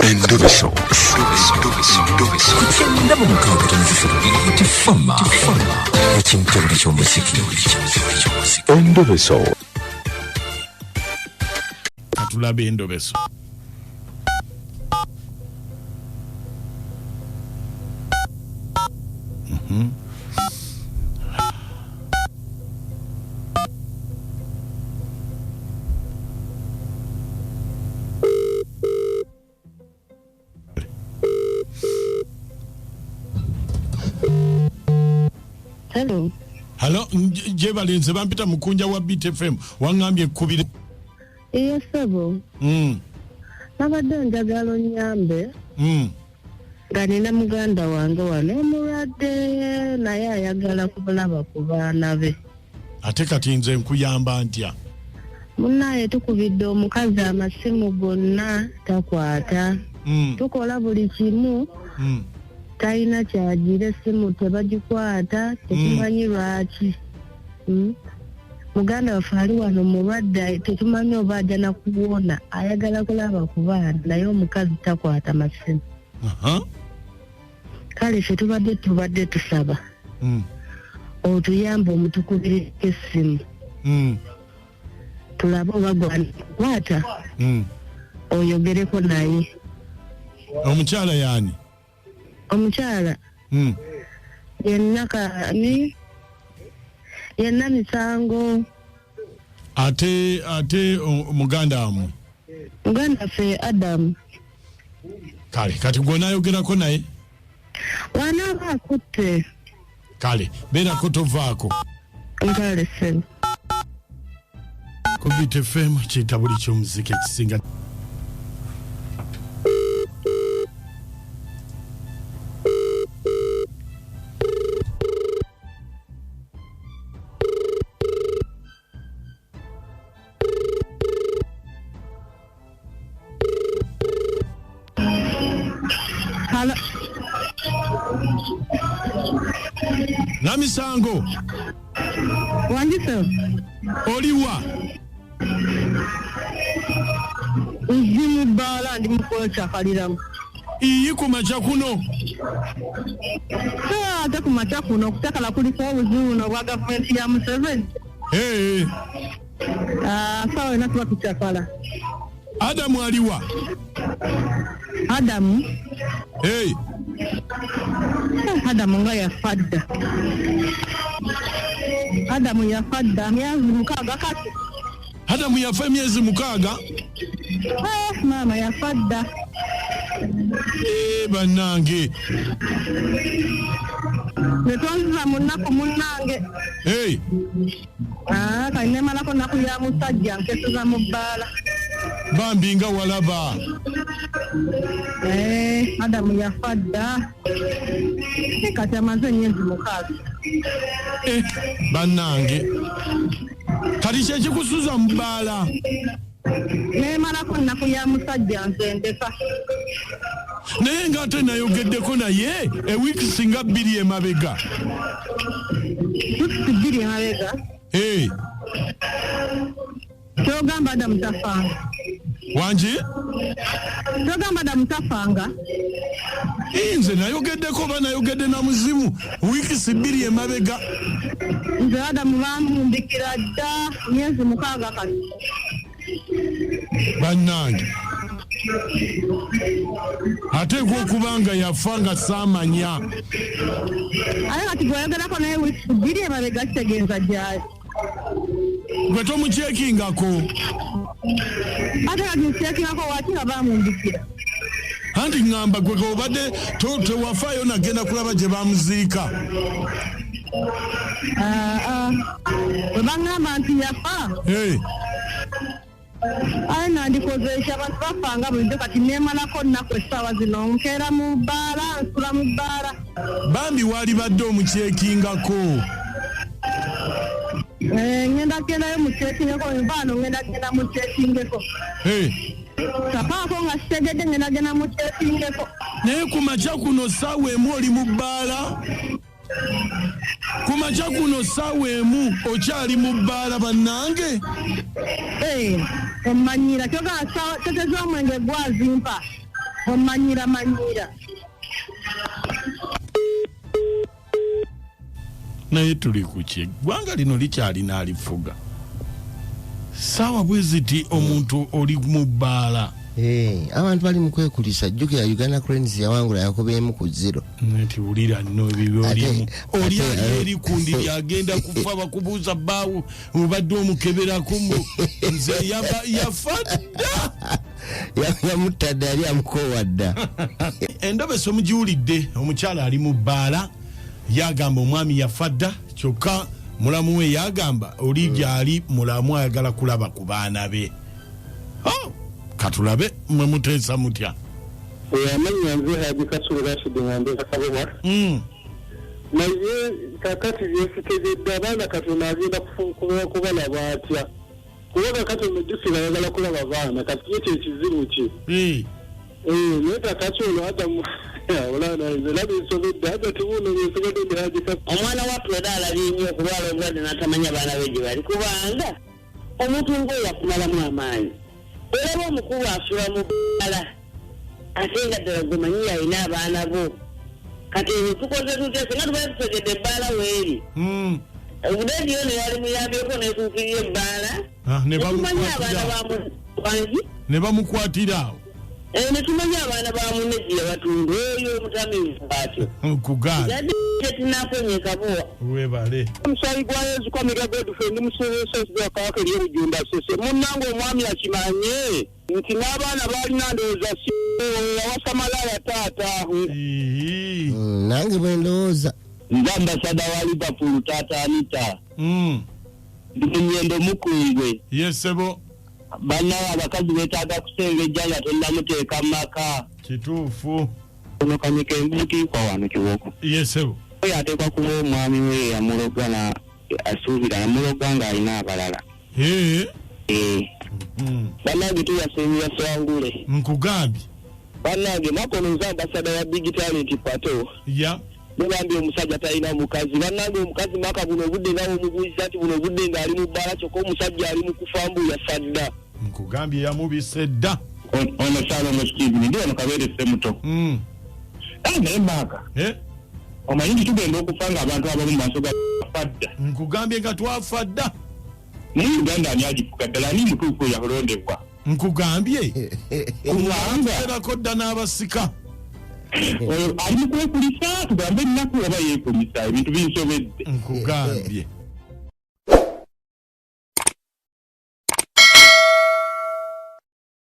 Endobeso. Ku 96.3 Tifama ekintabuli ky'omuziki. Endobeso. Katulabe endobeso. Hello. Halo, gyebalenze bampita mukunja wa Beat FM, waŋŋambye ekkubire. Iyo ssebo. Nabadde njagala onnyambe nga nina muganda wange wano omulwadde, naye ayagala kulaba ku baana be. Ate kati nze nkuyamba ntya? Munnaye tukubidde omukazi amasimu gonna takwata. Tukola buli kimu. Talina kyagira, essimu tebagikwata, tetumanyi lwaki. Muganda waffe ali wano mulwadde, tetumanyi oba ajja na kuwona, ayagala kulaba ku baana, naye omukazi takwata masimu. Kale ffe tubadde tusaba otuyambe omutukubireko essimu tulabe oba gwanakukwata oyogereko naye. Omukyala yaani? Omukyala yenna kani yenna misango. Ate muganda wamwe? Muganda ffe Adamu. Kale kati gwonayogerako naye? Wanaaba akutte. Kale beerako tovaako. Nkale ssebo. Ku Beat FM kitabuli ky'omuziki ekisinga. Halo. Namisango. Wangi ssebo. Oliwa? Ndi mu bbaala, ndi mu kwekyakaliramu. Iyi ku makya kuno? Ate ku makya kuno okucakala kuliko obuzibu buno obwa gavumenti ya Museveni. Hey. Sawa yonna tuba tucakala. Adamu aliwa? Adamu? Hey. Adamu nga yafa dda. Adamu yafa dda myezi 6 kati. Adamu yafa emyezi 6? Maama yafa dda. Bannange. Ne tonziza mu nnaku munnange. Hey. Kati neemalako nnaku ya musajja nkeseza mu bbaala. Bambi nga walaba. Adamu yafa dda. Kati amaze emyezi 6. Bannange. Kati kye kikusuza mu bbaala? Neemalako nnaku ya musajja nze ndeka. Naye ng'ate nayogeddeko naye ewiiki singa 2 emabega. Wiiki 2 emabega? Kyogamba Adamu tafanga. Wangi? Kyogamba Adamu tafanga. Nze nayogeddeko oba nayogedde na muzimu wiiki 2 emabega. Nze Adamu bamumbikira dda myezi 6 kati. Bannange. Ate gw'okubanga yafa nga saamanya. Ate kati gw'oyogerako naye wiiki 2 emabega kitegeeza gy'ali. Gwe tomukyekingako. Ate kati nkyekingako waki nga bamumbikira? Anti ŋŋamba gwe obadde tewafaayo nagenda kulaba gye bamuziika. Bwe baŋŋamba nti yafa. Aye nandikozeesha abantu bafanga bulijjo kati neemalako nnaku essaawa zino nkeera mu bbaala, nsula mu bbaala. Bambi waalibadde omukyekingako. Ngenda kugendayo mukyekingeko, nvaano ngenda kugenda mukyekingeko. Sapaako nga sitegedde ngenda kugenda mukyekingeko. Naye ku makya kuno ssaawa 1 oli mu bbaala? Ku makya kuno ssaawa 1 okyali mu bbaala bannange? Omanyira kyogamba ssente z'omwenge gwazimpa. Omanyira manyira. Naye tuli ku ki? Eggwanga lino likyalina alifuga. Saawa bwe ziti omuntu oli mu bbaala. Eh, abantu bali mu kwekulisa. Jjukira Uganda Cranes yawangula yakuba 1-0. Nti wulira nno ebyo byolimu. Oli ali eri kundi lyagenda kufa, bakubuuza bbaawo obadde omukeberako mbu nze yafa dda. Yamutta dda, yali amukoowa dda. Endobeso mugiwulidde, omukyala ali mu bbaala yagamba omwami yafa dda, kyokka mulamu we yagamba oli gyali mulamu ayagala kulaba ku baana be. Oh, katulabe mwe muteesa mutya. Amannya nze Haji Kasulu Rashid nga mbeera Kabowa. Naye kakati byesitegedde abaana Katonda agenda kubalaba atya? Kuba kakati omujjukira ayagala kulaba baana, kati ye kyekizibu kye. Naye kakati ono Adamu olaba nze laba ensobedde Haja tibuuno byensobedde ndi Haji Kasulu. Omwana wa Puloda alabye nnyo okulwala obulwadde n'atamanya baana be gye bali, kubanga omuntu ng'oyo akumalamu amaanyi. Olaba omukulu asula mu bbala ate nga ddala gwe alina abaana bo. Kati ebyo tukoze tutya singa tubaye tutegedde ebbaala weeri? Obudeediyo ne yali muyambyeko n'etuukirira ebbaala. Ne Netumanya abaana ba wangi. Ne bamukwatira awo. Ne tumanya abaana ba munne gye yabatunda oyo omutamiivu bw'atyo. Nkugambye. Yadde tetunakonye kabowa. Weebale. Omusaayi gwa Yezu Kwamiga Godfrey ndi musuubuzi wa Kabaka eri Obujumba Ssese. Munnange omwami akimanye nti n'abaana baalina ndowooza si yawasa malaaya taata. Nange bwe ndowooza. Nze ambasada wa Liverpool taata Anita. Ndi munyendo mukungwe. Yesebo. Bannawe abakazi beetaaga kusengejja nga tonnamuteeka mu maka. Kituufu. Ono Kanyike mbukiikwa wano Kiwoko. Yesebo. Oyo ateekwa kuba omwami we yamuloga na asuubira yamuloga ng'alina abalala. Bannange tuyaseemera Swangule. Nkugambye. Bannange Makono nze ambasada wa Big Talent Pato. Ya. Mugambye omusajja talina mukazi. Bannange omukazi maka buno obudde nga omubuuziza nti buno obudde ng'ali mu bbaala kyokka omusajja ali mu kufa mbu yafa dda. Nkugambye yamubise dda. Ono Salomo Steven ndi wano Kabeere Ssemuto. Naye Maaka. Omanyi nti tugenda okufa ng'abantu abamu mu maaso ga twafa dda. Nkugambye nga twafa dda. Naye Uganda ani agifuga ddala, ani mutuufu eyalondebwa? Nkugambye. Kubanga Erako dda n'abasika. Oyo ali mu kwekulisa, tugambe ennaku oba yeekulisa, ebintu binsobedde. Nkugambye.